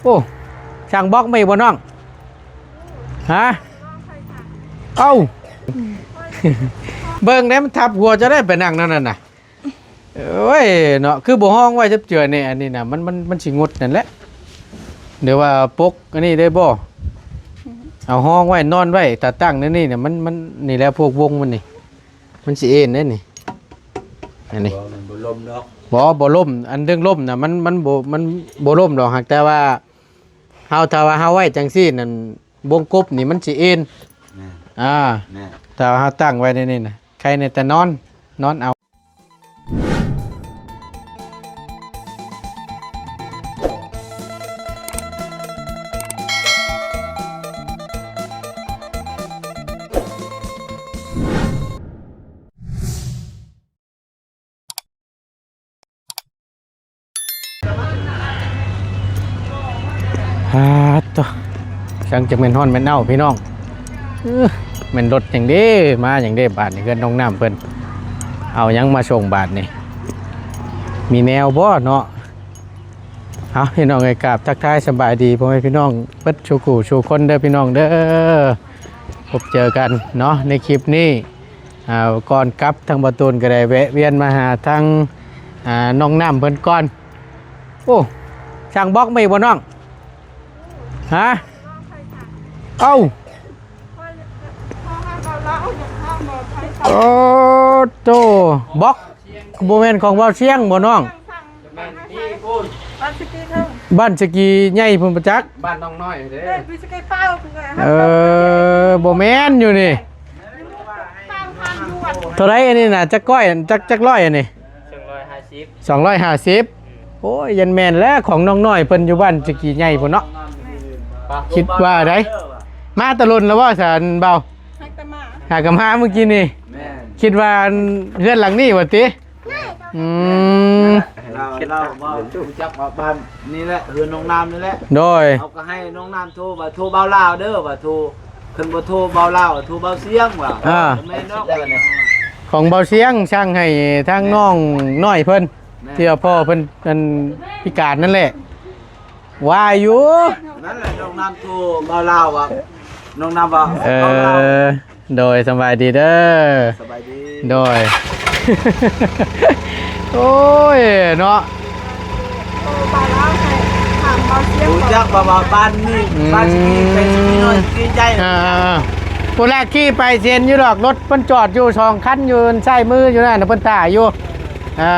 ໂອ້ ຊ່າງບລັອກມາອີກບໍ່ນ້ອງ? ຮະ? ເອົ້າ ເບິ່ງແດ່ ມັນທັບຫົວເຈົ້າໄດ້ ໄປນັ່ງແນວນັ້ນນະ. ໂອ້ຍເນາະ ຄືບໍ່ຮອງໄວ້ຈັບເຈື່ອແດ່ ອັນນີ້ນະ ມັນ ມັນ ມັນຊິຫງຸດນັ້ນແຫຼະ. ຫຼືວ່າປົກອັນນີ້ໄດ້ບໍ່? ເອົາຮອງໄວ້ ນອນໄວ້ ຕາຕັ້ງແນວນີ້ນະ ມັນ ມັນ ນີ້ແຫຼະ ພວກວົງມັນນີ້ ມັນຊິເອັນເດ້ນີ້ ອັນນີ້. ບໍ່ ມັນບໍ່ລົ້ມດອກ. ບໍ່ ບໍ່ລົ້ມ ອັນເລື່ອງລົ້ມນະ ມັນ ມັນບໍ່ ມັນບໍ່ລົ້ມດອກ ຫາກແຕ່ວ່າເຮົາ ຖ້າວ່າເຮົາໄວ້ຈັ່ງຊີ້ນັ້ນ ວົງກົບນີ້ມັນຊິເອັນ. ແມ່ນ ອ່າ ແມ່ນ ຖ້າວ່າເຮົາຕັ້ງໄວ້ໃນນີ້ນະ ໃຄແນ່ແຕ່ນອນ ນອນເອົາ. ອາໂຕ ຊ່າງຈະແມ່ນຮ້ອນແມ່ນເອົ້າພີ່ນ້ອງ. ເອີ ແມ່ນລົດຫຍັງເດ້ ມາຫຍັງເດ້ບາດນີ້ ເຮືອນນ້ອງນ້ຳເພິ່ນ ເອົາຫຍັງມາສົ່ງບາດນີ້ ມີແນວບໍ່ເນາະ? ເອົາ ພີ່ນ້ອງເອີຍ ກາບທັກທາຍສະບາຍດີພໍ່ແມ່ພີ່ນ້ອງເບິດສູ່ຄູ່ສູ່ຄົນເດີ ພີ່ນ້ອງເດີ. ພົບເຈີກັນເນາະໃນຄລິບນີ້. ອ່າ ກ່ອນກັບທາງບ່າວຕູນກໍໄດ້ແວະວຽນມາຫາທາງ ອ່າ ນ້ອງນ້ຳເພິ່ນກ່ອນ. ໂອ້ ຊ່າງບລັອກມາອີກບໍ່ນ້ອງ? ຮະ? ເອົ້າ ໂອ້ໂຕ ບລັອກ ບໍ່ແມ່ນຂອງບ່າວຊຽງບໍ່ນ້ອງ? ບ້ານສະກີໃຫຍ່ພຸ້ນປະຈັກ ບ້ານໜອງນ້ອຍເດ້. ເອີ ບໍ່ແມ່ນຢູ່ນີ້. ເທົ່າໃດອັນນີ້ນະ? ຈັກກ້ອຍ ຈັກ ຈັກຮ້ອຍອັນນີ້? ສອງຮ້ອຍຫ້າສິບ ສອງຮ້ອຍຫ້າສິບ. ໂອ້ຍ ຢ້ານແມ່ນແຫຼະ ຂອງນ້ອງນ້ອຍເພິ່ນຢູ່ບ້ານສະກີໃຫຍ່ພຸ້ນເນາະ. ຄິດວ່າໃດ ມາແຕ່ດົນແລ້ວບໍ່ຊັ້ນເບົາ? ຫາກະມາ ຫາກະມາມື້ກີ້ນີ້. ແມ່ນ ຄິດວ່າເຮືອນຫຼັງນີ້ວ່າຕິ? ອືມ ລາວ ລາວເວົ້າຮູ້ຈັກວ່າບ້ານນີ້ແຫຼະ ເຮືອນນ້ອງນ້ຳນີ້ແຫຼະ. ໂດຍ ເຮົາກໍໃຫ້ນ້ອງນ້ຳໂທ ວ່າໂທບ່າວລາວເດີ ວ່າໂທ ຄັນບໍ່ໂທບ່າວລາວ ໂທບ່າວຊຽງວ່າ. ອ່າ ແມ່ນດອກ ຂອງບ່າວຊຽງສັ່ງໃຫ້ທາງ ແມ່ນ ນ້ອງນ້ອຍເພິ່ນ ແມ່ນ ທີ່ວ່າພໍ່ເພິ່ນອັນພິການນັ້ນແຫຼະ. ວ່າຢູ່ ນັ້ນແຫຼະ ນ້ອງນ້ຳໂທບ່າວລາວວ່າ ນ້ອງນ້ຳວ່າ ເອີ ບ່າວລາວ. ໂດຍ ສະບາຍດີເດີ. ສະບາຍດີ. ໂດຍ ໂອ້ຍເນາະ ໂທບ່າວລາວໃຫ້ຖາມບ່າວຊຽງ ຮູ້ຈັກວ່າ ວ່າບ້ານນີ້ ອືມ ບ້ານສະກີ ໄປສະກີນ້ອຍ ສະກີໃຫຍ່. ອ່າໆໆ ພຸ້ນລະ ຂີ່ໄປຊິເຫັນຢູ່ດອກ ລົດມັນຈອດຢູ່ສອງຄັນ ຢູ່ຊ້າຍມືຢູ່ນັ້ນນະ ເພິ່ນຖ້າຢູ່. ອ່າ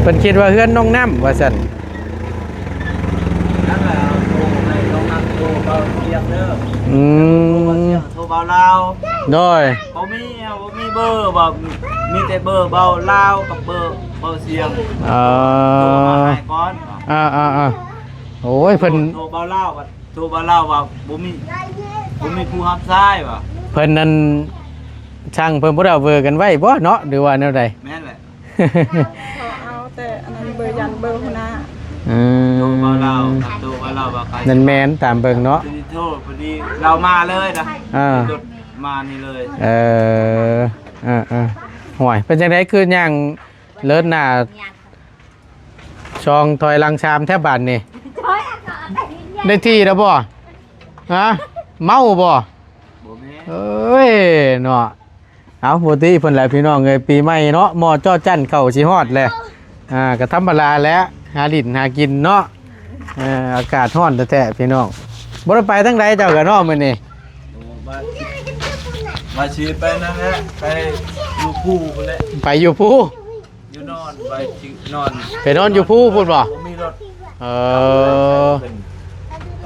ເພິ່ນຄິດວ່າເຮືອນນ້ອງນ້ຳວ່າຊັ້ນ. ນັ້ນແຫຼະ ໂທໃຫ້ນ້ອງນ້ຳໂທເບົາຊຽງເດີ. ອືມ ໂທເບົາຊຽງ ໂທເບົາລາວ. ໂດຍ ບໍ່ມີ ບໍ່ມີເບີ ບໍ່ ມີແຕ່ເບີເບົາລາວກັບເບີເບົາຊຽງ. ເອີ ໂທມາໃຫ້ກ່ອນ. ອ່າໆໆ ໂອ້ຍ ເພິ່ນ ໂທເບົາລາວ ໂທມາລາວວ່າບໍ່ມີ ບໍ່ມີຜູ້ຮັບສາຍວ່າ. ເພິ່ນນັ້ນ ຊ່າງເພິ່ນບໍ່ໄດ້ເບີກັນໄວ້ບໍ່ເນາະ ຫຼືວ່າແນວໃດ? ແມ່ນແຫຼະ ເຂົາເອົາແຕ່ອັນນັ້ນ ເບີຢັນເບີຫົວໜ້າ. ອືມ ໂທມາລາວ ໂທມາລາວວ່າ ນັ້ນແມ່ນຕາມເບິ່ງເນາະ. ໂທ ພໍດີລາວມາເລີຍນະ. ອ່າ ລົດມານີ້ເລີຍ. ເອີ ເອີໆ ໂອ້ຍ ເປັນຈັ່ງໃດຄືຍ່າງເລີດໜ້າ ສອງ ຖອຍຫຼັງສາມແທ້ບາດນີ້. ໄດ້ທີ່ແລ້ວບໍ່? ຮະ? ເມົາບໍ່? ບໍ່ແມ່ນ ເອີຍເນາະ. ເອົາ ບໍ່ຕິເພິ່ນແຫຼະພີ່ນ້ອງເອີຍ ປີໃໝ່ເນາະ ໝໍ້ຈໍ້ຈັ້ນເຂົ້າຊິຮອດແຫຼະ. ອ່າ ກໍທຳມະດາແຫຼະ ຫາຫຼິ້ນຫາກິນເນາະ. ເອີ ອາກາດຮ້ອນແທ້ໆ ພີ່ນ້ອງ. ບໍ່ໄດ້ໄປທາງໃດເຈົ້າກະເນາະມື້ນີ້? ໂອ້ ວ່າ ວ່າຊິໄປນັ້ນແຫຼະ ໄປຢູ່ພູພຸ້ນແຫຼະ ໄປຢູ່ພູ. ຢູ່ນອນໄປ ຊິນອນ ໄປນອນຢູ່ພູພຸ້ນບໍ່? ບໍ່ມີລົດ. ເອີ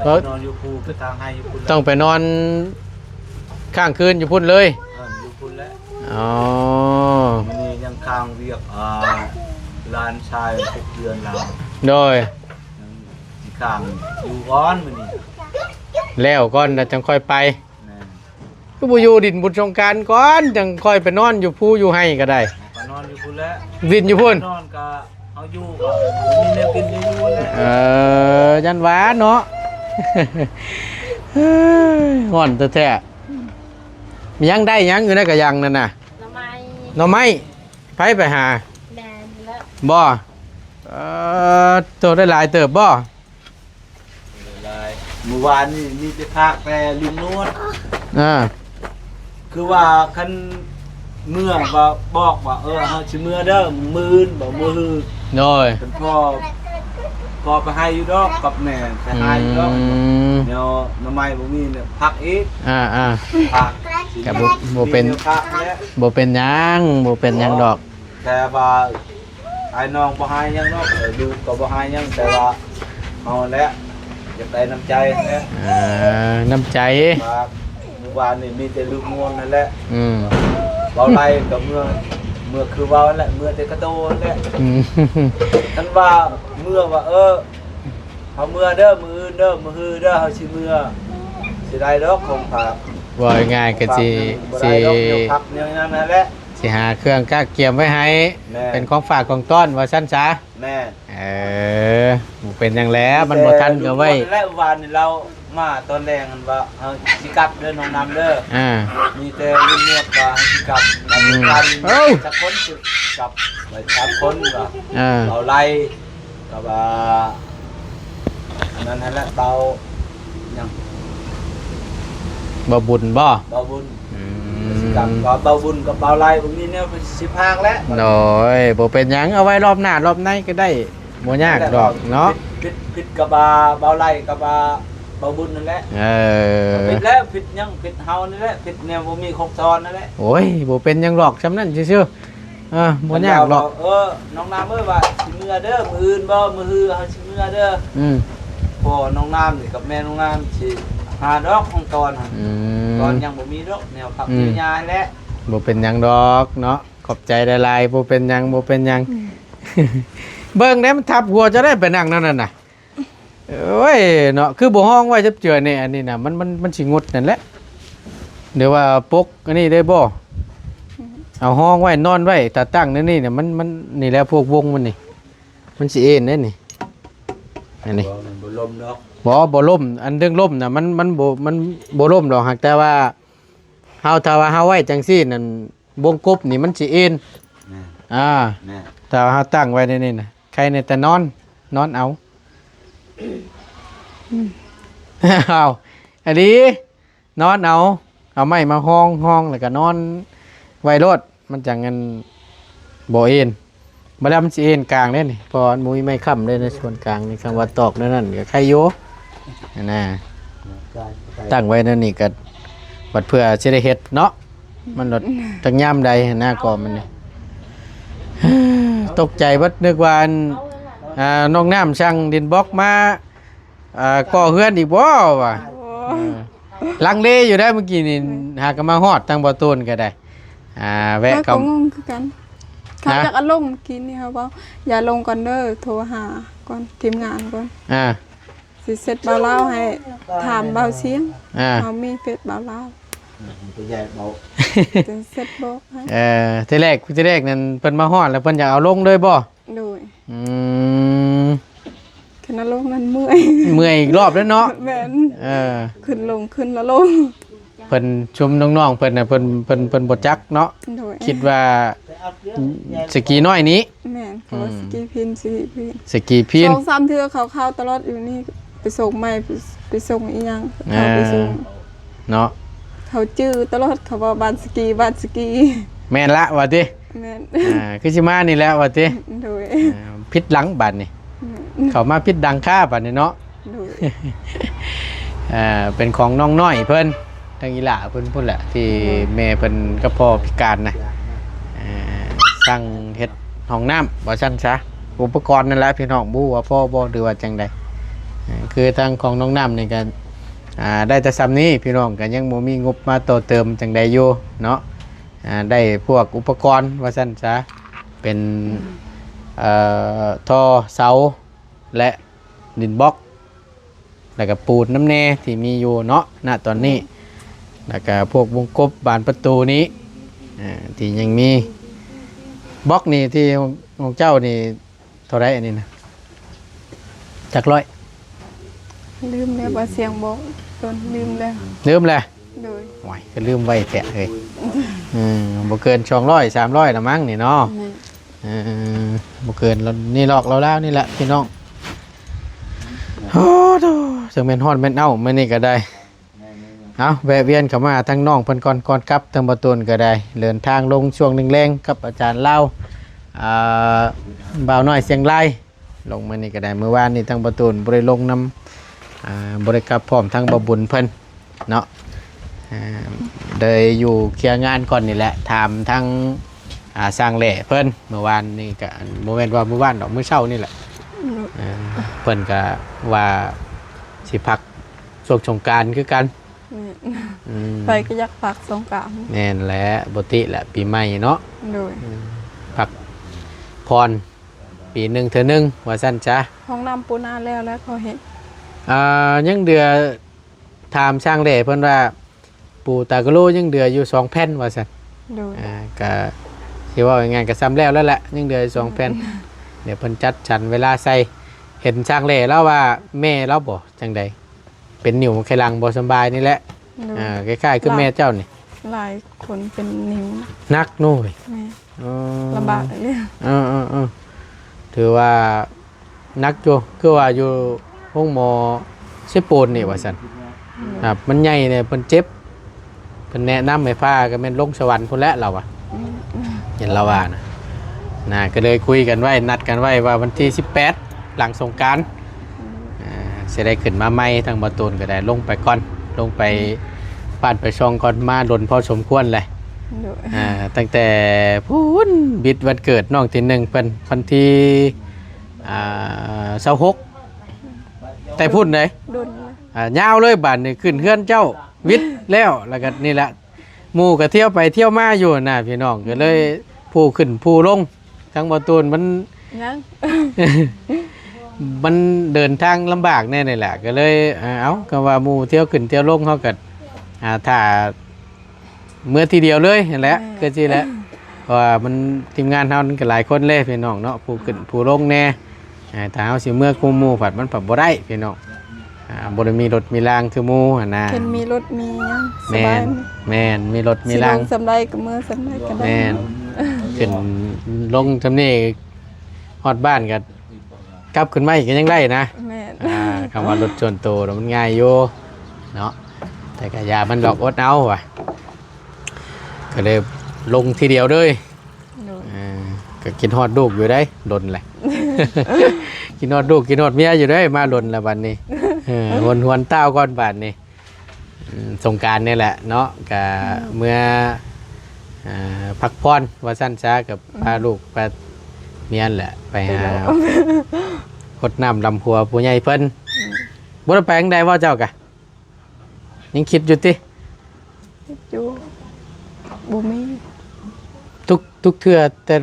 ເອີ ນອນຢູ່ພູ ໄປທາງໄຮ່ຢູ່ພຸ້ນແຫຼະ ຕ້ອງໄປນອນຄ້າງຄືນຢູ່ພຸ້ນເລີຍ. ເອີ ຢູ່ພຸ້ນແຫຼະ. ອໍ ມື້ນີ້ຍັງຄ້າງວຽກ ອ່າ ຫຼານຊາຍຫົກເດືອນລາວ. ໂດຍ ຍັງຄ້າງຢູ່ກ່ອນມື້ນີ້ ແລ້ວກ່ອນແລ້ວຈັ່ງຄ່ອຍໄປ. ແມ່ນ ຄືບໍ່ຢູ່ຫຼິ້ນບຸນສົງການກ່ອນ ຈັ່ງຄ່ອຍໄປນອນຢູ່ພູຢູ່ໄຮ່ກໍໄດ້. ໄປນອນຢູ່ພຸ້ນແຫຼະ ຫຼິ້ນຢູ່ພຸ້ນ. ນອນກໍເຮົາຢູ່ກໍມີແນວກິນຢູ່ພຸ້ນແຫຼະ. ເອີ ຢ້ານວ່າເນາະ ຮ້ອນແທ້ໆ. ມີຫຍັງໄດ້ຫຍັງຢູ່ໃນກະຍັງນັ້ນນະ? ໜໍ່ໄມ້ ໜໍ່ໄມ້ ໃຜໄປຫາ? ແມ່ນແລ້ວ ບໍ່? ເອີ ໂຕໄດ້ຫຼາຍເຕີບບໍ່? ຫຼາຍ. ມື້ວານນີ້ມີແຕ່ພາກແຕ່ລຸງນວດ. ອ່າ ຄືວ່າຄັນເມືອກໍບອກວ່າ ເອີ ເຮົາຊິເມືອເດີ ມື້ອື່ນບໍ່ ມື້ຮື. ໂດຍ. ເພິ່ນພໍ ພໍໄປໃຫ້ຢູ່ດອກກັບແມ່ ໄປຫາຢູ່ດອກ. ອືມ ແນວໜໍ່ໄມ້ບໍ່ມີແລ້ວ ພັກອີກ. ອ່າໆ ພັກ ກໍບໍ່ ບໍ່ເປັນ ມີແນວພັກແຫຼະ ບໍ່ເປັນຫຍັງ ບໍ່ເປັນຫຍັງດອກ. ແຕ່ວ່າອ້າຍນ້ອງບໍ່ຮ້າຍຫຍັງດອກ ເອີ ລູກກໍບໍ່ຮ້າຍຫຍັງ ແຕ່ວ່າເຮົາແຫຼະ ຢາກໄດ້ນ້ຳໃຈແຫຼະ. ເອີ ນ້ຳໃຈ ວ່າມື້ວານນີ້ມີແຕ່ລູກມ່ວນນັ້ນແຫຼະ. ອືມ ເວົ້າໄລ່ກໍເມືອ ເມືອຄືເວົ້ານັ້ນແຫຼະ ເມືອແຕ່ກະໂຕນັ້ນແຫຼະ. ອືມ ຄັນວ່າເມືອວ່າ ເອີ ເຮົາເມືອເດີ ມື້ອື່ນເດີ ມື້ຮືເດີ ເຮົາຊິເມືອ ຊິໄດ້ດອກຂອງຝາກ. ເວົ້າງ່າຍໆ ກໍຊິ ຂອງຝາກນັ້ນບໍ່ໄດ້ດອກ ຊິ ແນວພັກແນວຫຍັງນັ້ນແຫຼະ. ຊິຫາເຄື່ອງກະກຽມໄວ້ໃຫ້ ແມ່ນ ເປັນຂອງຝາກຂອງຕ້ອນວ່າຊັ້ນຊະ. ແມ່ນ. ເອີ ບໍ່ເປັນຫຍັງແຫຼະ ມັນບໍ່ທັນກໍໄວ້. ແຕ່ລູກນວດແຫຼະ ວານນີ້ລາວມາຕອນແລງຫັ້ນວ່າ ເຮົາຊິກັບເດີນ້ອງນ້ຳເດີ. ອ່າ ມີແຕ່ລຸງນວດວ່າໃຫ້ຊິກັບ. ອືມ ກັບ ເອົ້າ ຈັກຄົນຊິກັບ ໄວ້ສາມຄົນວ່າ. ອ່າ ເອົາໄລ່ ກັບ ອ່າ ອັນນັ້ນຫັ້ນແຫຼະ ເບົາຫຍັງ ເບົາບຸນບໍ່? ເບົາບຸນ. ອືມ ກັບ ກັບເບົາບຸນກັບເບົາໄລ່ ບໍ່ມີແນວຊິພາກແຫຼະ. ໂດຍ ບໍ່ເປັນຫຍັງ ເອົາໄວ້ລອບໜ້າລອບໃນກໍໄດ້ ບໍ່ຍາກດອກເນາະ. ຜິດ ຜິດ ຜິດກັບ ອ່າ ເບົາໄລ່ກັບ ອ່າ ເບົາບຸນນັ້ນແຫຼະ. ເອີ ຜິດແລ້ວ ຜິດຫຍັງ ຜິດເຮົານີ້ແຫຼະ ຜິດແນວບໍ່ມີຄົກສອນນັ້ນແຫຼະ. ໂອ້ຍ ບໍ່ເປັນຫຍັງດອກ ຊ່ຳນັ້ນຊື່ໆ. ເອີ ບໍ່ຍາກດອກ. ເອີ ນ້ອງນ້ຳເອີຍ ວ່າຊິເມືອເດີ ມື້ອື່ນບໍ່ ມື້ຮືເຮົາຊິເມືອເດີ. ອືມ ພໍ່ນ້ອງນ້ຳນີ້ກັບແມ່ນ້ອງນ້ຳຊິຫາດອກຂອງຕອນຫັ້ນ. ອືມ ຕອນຍັງບໍ່ມີດອກແນວພັກ ອືມ ຢູ່ຍາແຫຼະ. ບໍ່ເປັນຫຍັງດອກເນາະ ຂອບໃຈຫຼາຍໆ. ບໍ່ເປັນຫຍັງ ບໍ່ເປັນຫຍັງ. ອືມ ເບິ່ງແດ່ ມັນທັບຫົວເຈົ້າໄດ້ໄປນັ່ງແນວນັ້ນນະ. ໂອ້ຍເນາະ ຄືບໍ່ຮອງໄວ້ຈັບເຈື່ອແດ່ ອັນນີ້ນະ ມັນ ມັນ ມັນຊິຫງົດນັ້ນແຫຼະ. ຫຼືວ່າປົກອັນນີ້ໄດ້ບໍ່? ເອົາຮອງໄວ້ ນອນໄວ້ ຕາຕັ້ງແນວນີ້ນະ ມັນ ມັນ ນີ້ແຫຼະ ພວກວົງມັນນີ້ ມັນຊິເອັນເດ້ນີ້. ອັນນີ້ ບໍ່ ມັນບໍ່ລົ້ມດອກ. ບໍ່ ບໍ່ລົ້ມ ອັນເລື່ອງລົ້ມນະ ມັນ ມັນບໍ່ ມັນບໍ່ລົ້ມດອກ ຫາກແຕ່ວ່າເຮົາ ຖ້າວ່າເຮົາໄວ້ຈັ່ງຊີ້ນັ້ນ ວົງກົບນີ້ມັນຊິເອັນ. ແມ່ນ. ອ່າ ແມ່ນ. ຖ້າເຮົາຕັ້ງໄວ້ໃນນີ້ນະ ໃຄແນ່ແຕ່ນອນ ນອນເອົາ. ເອົາ ອັນນີ້ ນອນເອົາ ເອົາໄມ້ມາຮອງ ຮອງ ແລ້ວກໍນອນໄວ້ໂລດ ມັນຈັ່ງອັນບໍ່ເອັນ. ບໍ່ແລ້ວມັນຊິເອັນກາງເດ້ນີ້ ເພາະວ່າມັນບໍ່ມີໄມ້ຄ້ຳເດ້ໃນສ່ວນກາງນີ້. ຄັນວ່າຕອກແນວນັ້ນກໍໄຄຢູ່ຫັ້ນນະ. ຕັ້ງໄວ້ແນວນີ້ກໍບັດເພື່ອຊິໄດ້ເຮັດເນາະ ມັນໂລດຈັກຍາມໃດຫັ້ນນະ. ກໍມັນນີ້ ຕົກໃຈເບິດ ນຶກວ່າອັນ ອ່າ ນ້ອງນ້ຳສັ່ງດິນບລັອກມາ ອ່າ ກໍ່ເຮືອນອີກບໍ່ວະ? ໂອ້ ເອີ ລັງເລຢູ່ໄດ໋ ມື້ກີ້ນີ້ ອືມ ຫາກໍມາຮອດທາງບໍ່ຕູນກໍໄດ້ ອ່າ ແວະ ຂ້ອຍກໍ ກໍງົງຄືກັນ ເຂົາ ຮະ ຢາກເອົາລົງ ມື້ກີ້ນີ້ເຂົາເວົ້າ ຢ່າລົງກ່ອນເດີ ໂທຫາກ່ອນ ທີມງານກ່ອນ ອ່າ ຊິເຊັດບ່າວລາວໃຫ້ ຖາມບ່າວຊຽງ ອ່າ ເຮົາມີເຟສບ່າວລາວ ອືມ ເພິ່ນແຍກເບົາ ຈຶ່ງເຊັດບອກໃຫ້ ເອີ ທີແລກ ທີແລກນັ້ນເພິ່ນມາຮອດແລ້ວ ເພິ່ນຢາກເອົາລົງເລີຍບໍ່? ໂດຍ ອືມ ຂຶ້ນນະລົງນັ້ນເມື່ອຍ ເມື່ອຍອີກລອບແລ້ວເນາະ. ແມ່ນ ເອີ ຂຶ້ນລົງ ຂຶ້ນລະລົງ ເພິ່ນ ຊຸມນ້ອງໆເພິ່ນນະ ເພິ່ນ ເພິ່ນ ເພິ່ນບໍ່ຈັກເນາະ. ໂດຍ ຄິດວ່າສະກີນ້ອຍນີ້. ແມ່ນ ເພາະວ່າ ອືມ ສະກີພິນ ສະກີພິນ ສະກີພິນ ສອງສາມເທື່ອເຂົາເຂົ້າຕະຫຼອດຢູ່ນີ້ ໄປສົ່ງໄມ້ ໄປ ໄປສົ່ງອີ່ຫຍັງ ເຂົາໄປສົ່ງ ອ່າ ເນາະ ເຂົາຈື່ຕະຫຼອດ ເຂົາວ່າບ້ານສະກີ ບ້ານສະກີ. ແມ່ນລະວ່າຕິ? ແມ່ນ ອ່າ ຄືຊິມານີ້ແຫຼະວ່າຕິ? ໂດຍ ອ່າ ຜິດຫຼັງບາດນີ້ ແມ່ນ ເຂົ້າມາຜິດຫຼັງຄາບາດນີ້ເນາະ. ໂດຍ ອ່າ ເປັນຂອງນ້ອງນ້ອຍເພິ່ນ ທາງອີ່ຫຼ້າເພິ່ນພຸ້ນແຫຼະ ທີ່ ໂດຍ ແມ່ເພິ່ນກັບພໍ່ພິການນະ ອ່າ ສັ່ງເຮັດຫ້ອງນ້ຳວ່າຊັ້ນຊະ. ອຸປະກອນນັ້ນແຫຼະພີ່ນ້ອງ ບໍ່ຮູ້ວ່າພໍບໍ່ ຫຼືວ່າຈັ່ງໃດ. ອ່າ ຄືທາງຂອງນ້ອງນ້ຳນີ້ກໍ ອ່າ ໄດ້ແຕ່ສ່ຳນີ້ພີ່ນ້ອງ ກໍຍັງບໍ່ມີງົບມາຕໍ່ເຕີມຈັ່ງໃດຢູ່ເນາະ. ອ່າ ໄດ້ພວກອຸປະກອນວ່າຊັ້ນຊະ ເປັນ ເອີ ທໍ່ເສົາ ແລະ ດິນບລັອກ ແລ້ວກໍປູນນຳແດ່ທີ່ມີຢູ່ເນາະ ນະຕອນນີ້ ແລ້ວກໍພວກວົງກົບບານປະຕູນີ້ ອ່າ ທີ່ຍັງມີ. ບລັອກນີ້ທີ່ຂອງ ຂອງເຈົ້ານີ້ເທົ່າໃດອັນນີ້ນະ? ຈັກຮ້ອຍ? ລືມແລ້ວ ບ່າວຊຽງບອກ ຕົນລືມແລ້ວ ລືມແລ້ວ. ໂດຍ ໂອ້ຍ ກໍລືມໄວແທ້ເຮີ້ຍ. ເອີ ບໍ່ເກີນສອງຮ້ອຍ ສາມຮ້ອຍລະມັ້ງນີ້ເນາະ. ແມ່ນ ເອີ ບໍ່ເກີນນີ້ຫຼອກ ລາວໆນີ້ແຫຼະພີ່ນ້ອງ. ໂອ້ໂຫ ຈັ່ງແມ່ນຮ້ອນແມ່ນເອົ້າມື້ນີ້ກໍໄດ້. ເອົາ ແວະວຽນເຂົ້າມາທາງນ້ອງເພິ່ນກ່ອນ ກ່ອນກັບ ທາງບ່າວຕູນກໍໄດ້ເດີນທາງລົງຊ່ວງແລງໆ ກັບອາຈານລາວ ອ່າ ບ່າວນ້ອຍຊຽງລາຍ. ລົງມື້ນີ້ກໍໄດ້ ມື້ວານນີ້ທາງບ່າວຕູນບໍ່ໄດ້ລົງນຳ ອ່າ ບໍ່ໄດ້ກັບພ້ອມທາງບ່າວບຸນເພິ່ນເນາະ. ອ່າ ໄດ້ຢູ່ເຄຍງານກ່ອນນີ້ແຫຼະ ຖາມທາງ ອ່າ ຊ່າງແຫຼເພິ່ນ ມື້ວານນີ້ກໍ ບໍ່ແມ່ນວ່າມື້ວານດອກ ມື້ເຊົ້ານີ້ແຫຼະ. ອືມ ອ່າ ເພິ່ນກໍວ່າຊິພັກຊ່ວງສົງການຄືກັນ. ແມ່ນ ອືມ ໃຜກໍຢາກພັກສົງການ. ແມ່ນແຫຼະ ປົກກະຕິແຫຼະ ປີໃໝ່ເນາະ. ໂດຍ ອືມ ພັກຜ່ອນ ປີໜຶ່ງເທື່ອໜຶ່ງວ່າຊັ້ນຊະ. ຫ້ອງນ້ຳປູນາແລ້ວ ແລ້ວເຂົາເຮັດ ອ່າ ຍັງເຫຼືອ ຖາມຊ່າງແຫຼເພິ່ນວ່າ ປູຕາກະໂລຍັງເຫຼືອຢູ່ສອງແຜ່ນວ່າຊັ້ນ. ໂດຍ ອ່າ ກະຊິເວົ້າງ່າຍໆ ກະສ່ຳແລ້ວແລ້ວແຫຼະ ຍັງເຫຼືອຢູ່ສອງແຜ່ນ. ອືມ ດຽວເພິ່ນຈັດສັນເວລາໃສ່. ເຫັນຊ່າງແຫຼລາວວ່າແມ່ລາວບໍ່ ຈັ່ງໃດ ເປັນນິ້ວໄຂຫຼັງບໍ່ສຳບາຍນີ້ແຫຼະ. ໂດຍ ອ່າ ຄ້າຍໆຄືແມ່ເຈົ້ານີ້ ຫຼາຍຄົນເປັນນິ້ວໜັກເນາະ. ແມ່ນ ເອີ ລຳບາກເລີຍ. ເອີໆໆ ຖືວ່າໜັກຢູ່ ຄືວ່າຢູ່ໂຮງໝໍເຊໂປນນີ້ວ່າຊັ້ນ. ອືມ ຄັບ ມັນໃຫຍ່ແດ່ ເພິ່ນເຈັບ ເພິ່ນແນະນຳໃຫ້ພາ ກໍແມ່ນລົງສະຫວັນພຸ້ນແຫຼະລາວວ່າ. ອືມ ເຫັນລາວວ່ານະ ນະ ກໍເລີຍຄຸຍກັນໄວ້ ນັດກັນໄວ້ວ່າວັນທີສິບແປດ ຫຼັງສົງການ ອືມ ອ່າ ຊິໄດ້ຂຶ້ນມາໃໝ່. ທາງບ່າວຕູນກໍໄດ້ລົງໄປກ່ອນ ລົງໄປ ອືມ ບ້ານໄປຊ່ອງກ່ອນ ມາດົນພໍສົມຄວນແຫຼະ. ໂດຍ ອ່າ ຕັ້ງແຕ່ພຸ້ນ ບິດວັນເກີດນ້ອງທີໜຶ່ງເພິ່ນ ວັນທີ ອ່າ ຊາວຫົກ ແຕ່ພຸ້ນເດ້. ດົນ ອ່າ ຍາວເລີຍ ບາດນີ້ຂຶ້ນເຮືອນເຈົ້າ ວິດແລ້ວ ແລ້ວກໍນີ້ແຫຼະ ໝູ່ກໍທ່ຽວໄປທ່ຽວມາຢູ່ນະພີ່ນ້ອງ. ອືມ ກໍເລີຍຜູ້ຂຶ້ນຜູ້ລົງ ທາງບ່າວຕູນມັນ ຍັງ ມັນເດີນທາງລຳບາກແດ່ນີ້ແຫຼະ ກໍເລີຍ ເອົາ ກໍວ່າໝູ່ທ່ຽວຂຶ້ນທ່ຽວລົງ ເຮົາກໍ ອ່າ ຖ້າ ເມືອທີດຽວເລີຍຫັ້ນແຫຼະ. ແມ່ນ ຄືຊີ້ແຫຼະ ເພາະວ່າມັນ ທີມງານເຮົາມັນກໍຫຼາຍຄົນເດ້ພີ່ນ້ອງເນາະ ຜູ້ຂຶ້ນຜູ້ລົງແດ່. ອ່າ ຖ້າເຮົາຊິເມືອຄູ່ໝູ່ພັດ ມັນພັດບໍ່ໄດ້ພີ່ນ້ອງ ອ່າ ບໍ່ໄດ້ມີລົດມີລາງຄືໝູ່ຫັ້ນນະ. ເພິ່ນມີລົດມີຫຍັງສະບາຍ. ແມ່ນ ແມ່ນ ມີລົດມີລາງ ຊິລົງສ່ຳໃດກໍເມືອສ່ຳໃດກໍໄດ້. ແມ່ນ ຂຶ້ນລົງສ່ຳນີ້ ຮອດບ້ານກໍ ກັບຂຶ້ນມາອີກກໍຍັງໄດ້ນະ. ແມ່ນ ອ່າ ຄຳວ່າລົດສ່ວນໂຕມັນງ່າຍຢູ່ເນາະ ແຕ່ກໍຢ່າມັນດອກ ອົດເອົາວ່າ ກໍເລີຍລົງທີດຽວເລີຍ. ໂດຍ ເອີ ກໍຄິດຮອດລູກຢູ່ເດ້ ດົນແຫຼະ ຄິດຮອດລູກ ຄິດຮອດເມຍຢູ່ເດ້ ມາດົນລະບັດນີ້. ເອີ ຫວນໆ ຕ່າວກ່ອນບາດນີ້. ອືມ ສົງການນີ້ແຫຼະເນາະ ກະ ອືມ ເມືອ ເອີ ພັກຜ່ອນວ່າຊັ້ນຊະ ກັບ ອືມ ພາລູກພາເມຍແຫຼະ ໄປຫາ ໄປແລ້ວ ຫົດນ້ຳດຳຫົວຜູ້ໃຫຍ່ເພິ່ນ. ອືມ ບໍ່ໄດ້ໄປທາງໃດບໍ່ເຈົ້າກະ? ຍັງຄິດຢູ່ຕິ? ຄິດຢູ່ ບໍ່ມີ. ທຸກ ທຸກເທື່ອ ແຕ່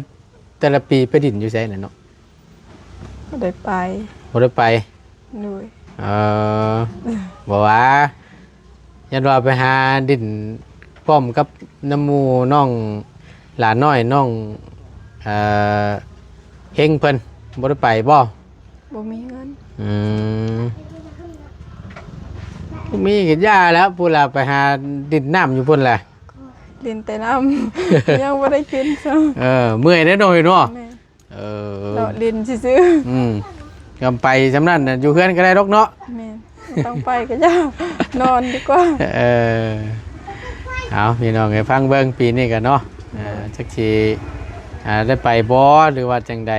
ແຕ່ລະປີໄປດິນຢູ່ໃສນະເນາະ? ບໍ່ໄດ້ໄປ. ບໍ່ໄດ້ໄປ. ໂດຍ ເອີ ບໍ່ວ່າ ຢ້ານວ່າໄປຫາດິນພ້ອມກັບນຳໝູ່ນ້ອງຫຼານນ້ອຍ ນ້ອງ ເອີ ເຮັງເພິ່ນ ບໍ່ໄດ້ໄປບໍ່? ບໍ່ມີເງິນ. ອືມ ບໍ່ມີກໍຢ່າແລ້ວ ພຸ້ນລະ ໄປຫາດິນນ້ຳຢູ່ພຸ້ນແຫຼະ. ດິນແຕ່ນ້ຳ ຍັງບໍ່ໄດ້ກິນຊ້ຳ. ເອີ ເມື່ອຍເດ້ເນາະ ເຫັນບໍ່? ແມ່ນ. ເອີ ເລາະຫຼິ້ນຊື່ໆ. ອືມ ກຳໄປຊ່ຳນັ້ນນະ ຢູ່ເຮືອນກໍໄດ້ດອກເນາະ. ແມ່ນ ຕ້ອງໄປກໍຢ່າ ນອນດີກວ່າ. ເອີ ເອົາ ພີ່ນ້ອງເອີຍ ຟັງເບິ່ງປີນີ້ກັນເນາະ. ເອີ ຈັກຊິ ອ່າ ໄດ້ໄປບໍ່ ຫຼືວ່າຈັ່ງໃດ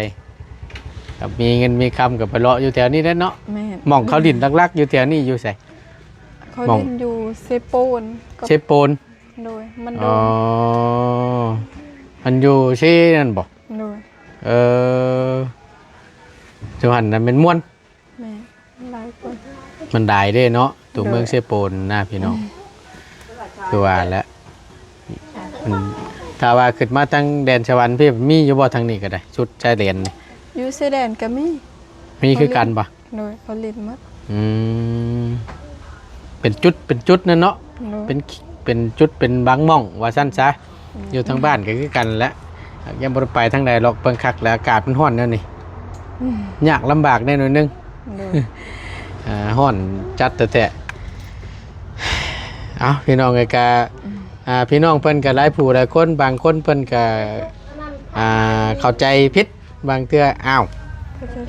ກໍມີເງິນມີຄຳກໍໄປເລາະຢູ່ແຖວນີ້ແຫຼະເນາະ. ແມ່ນ ໝ່ອງເຂົາຫຼິ້ນຫຼັກໆ ຢູ່ແຖວນີ້ຢູ່ໃສ? ເຂົາຫຼິ້ນຢູ່ເຊໂປນກັບ ເຊໂປນ. ໂດຍ ມັນ ອໍ ໂດນ ມັນຢູ່ເຊນັ້ນບໍ່? ໂດຍ ເອີ ຢູ່ຫັ້ນນະແມ່ນມ່ວນ. ແມ່ນ ຫຼາຍຄົນ ມັນຫຼາຍເດ້ເນາະ ໂຕເມືອງເຊໂປນນະ ພີ່ນ້ອງ. ອືມ ຄືວ່າແຫຼະ ມັນ ຖ້າວ່າຂຶ້ນມາທາງແດນສະຫວັນພີ້ ມີຢູ່ບໍ່ທາງນີ້ກໍໄດ້ ສຸດຊາຍແດນນີ້? ຢູ່ຊາຍແດນກໍມີ. ມີຄືກັນບໍ່? ໂດຍ ເຂົາຫຼິ້ນໝົດ. ອືມ ເປັນຈຸດ ເປັນຈຸດນັ້ນເນາະ. ໂດຍ ເປັນ ເປັນຈຸດ ເປັນບາງໝ່ອງວ່າຊັ້ນຊະ. ອືມ ຢູ່ທາງບ້ານກໍຄືກັນແຫຼະ ຍັງບໍ່ໄດ້ໄປທາງໃດດອກ. ເບິ່ງຄັກແລ້ວ ອາກາດມັນຮ້ອນແນວນີ້. ອືມ ຍາກລຳບາກແດ່ໜ້ອຍໜຶ່ງ. ໂດຍ ເອີ ຮ້ອນຈັດແທ້ໆ. ເອົາ ພີ່ນ້ອງເອີຍ ກະ ອືມ ອ່າ ພີ່ນ້ອງເພິ່ນກະຫຼາຍຜູ້ຫຼາຍຄົນ ບາງຄົນເພິ່ນກະ ອ່າ ເຂົ້າໃຈຜິດ ບາງເທື່ອ ອ້າວ